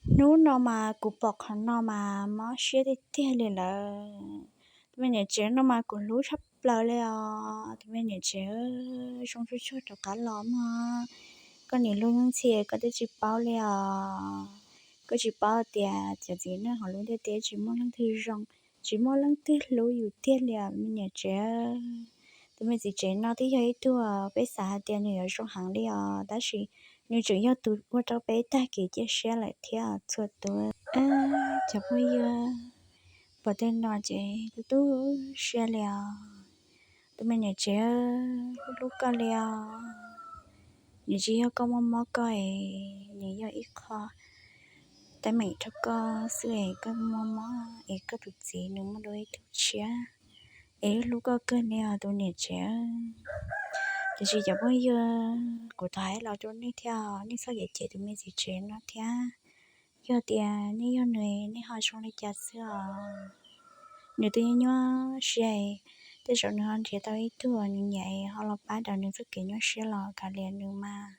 Hnub no mas kuv pom qhov no mas mob siab tiag tiag li lawm. Tus me niam tsev no mas kuv hlub tshaj plaws li os. Tus me niam tsev, zoo tsuag tsuag rov qab los mog. Koj niam lub ntxhi koj twb tsis paub li os. Koj tsis paub tias cov txiv neej hauv lub ntiaj teb tsis muaj leej twg zoo, tsis muaj leej twg hlub yus tiag li os me niam tsev. Tus me txiv tsev no twb yog ib tug peb xav hais tias nws yuav zoo heev li os, tab sis nws tseem yog tus ua rau peb tag kev cia siab lawm thiab txhua tus. Cov phooj ywg, pom tej no ces tu tu siab li os. Tus me niam tsev, hlub hlub koj li os. Nws tsis yog koj muaj mob koj es, nws yog ib qho teeb meem rau koj xwb es koj muaj mob es koj tus txiv nws muaj dua ib tug tshiab es hlub koj kawg li os tus niam tsev. Tiam sis cov phooj ywg, kuv thov hais los rau nej thiab, nej txhob cem cem tus me txiv tsev no thiab. Yog tias nej yog nws, nej ho zoo li cas xwb os? Nws twb nyuaj siab, tej zaum nws ho nrhiav tau ib tug nws nyiam ho los pab daws nws txoj kev nyuaj siab los kav liam nws mas.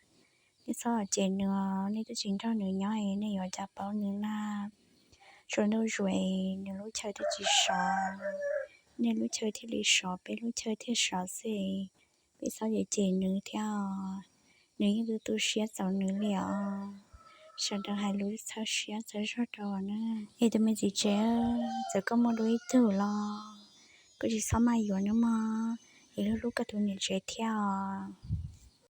Nej txhob cem nws os, nej twb tsis nrog nws nyob es nej yuav cas paub nws na. Tsuas ntuj zuag es nws lub chaw thiaj tsis sov, nej lub chaw thiaj li sov, peb lub chaw thiaj sov xwb. Peb txhob cem cem nws thiab os. Nws yeej tu tu siab txaus nws li os. Sawv daws hais lus txhawb siab txhawb zog rau na. Es tus me txiv tsev, txawm koj muaj dua ib tug los koj tsis txhob maj yuav nws mog, es hlub hlub koj tus niam tsev thiab os.